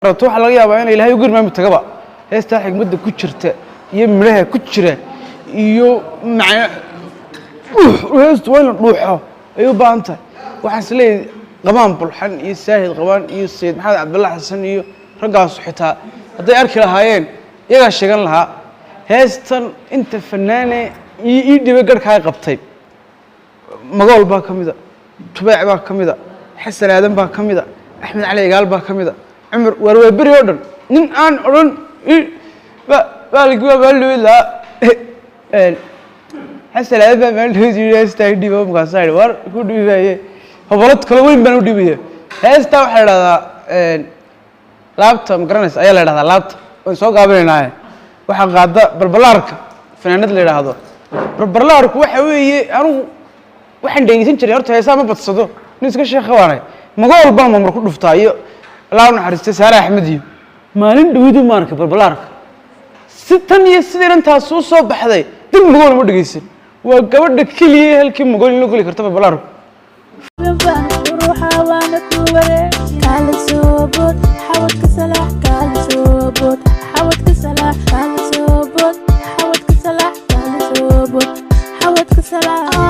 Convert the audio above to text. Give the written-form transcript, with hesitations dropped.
Rabto waxaa laga yaabaa in Ilaahay u girmaami tagaba. Heestaa xigmadda ku jirta iyo midhaha ku jira iyo macna dhuux, heestu waa in la dhuuxo ayay u baahan tahay. Waxaan is leeyahay Qabaan Bulxan iyo Saahid Qabaan iyo Sayid Maxamed Cabdulla Xasan iyo raggaasu xitaa hadday arki lahaayeen, iyagaa sheegan lahaa heestan. Inta fanaane ii dhibay garhkaa qabtay, Magool baa ka mida, Tubeec baa ka mida, Xasan Aadan baa ka mida, Axmed Cali Igaal baa ka mida, Cumar Waarwaa beri oo dhan nin aan odhan baalki waa maalin lahaa. Xasan Aadan baa maalin yidhi heestaa i dhiiba. Markaasaa yidhi, war ku dhiibaye, hobolad kale weyn baan u dhiibaya. Heestaa waxaa la idhahdaa Laabta, ma garanaysa ayaa la idhahdaa Laabta. Waan soo gaabinaynaaye. Waxaa qaada Balbalaarka, fanaanad la yidhaahdo Balbalaarku. Waxa weeye, anigu waxaan dhegeysan jiray horta heesaa ma badsado, nin iska sheekha waanay. Magool baan mamar ku dhuftaa iyo Allah u naxariistay Saare Axmed. Iyo maalin dhawidu ma arkay Balbalaarka si tan iyo sidii inantaas u soo baxday dib Magool ma dhegeysan. Waa gabadha keliya halkii Magool in loo geli karta Balbalaarku. Ruuxa waana ku wareeg. Kaala soo bood, xawadka salaax. Kaala soo bood, xawadka salaax. Kaala soo bood, xawadka salaax. Kaala soo bood, xawadka salaax.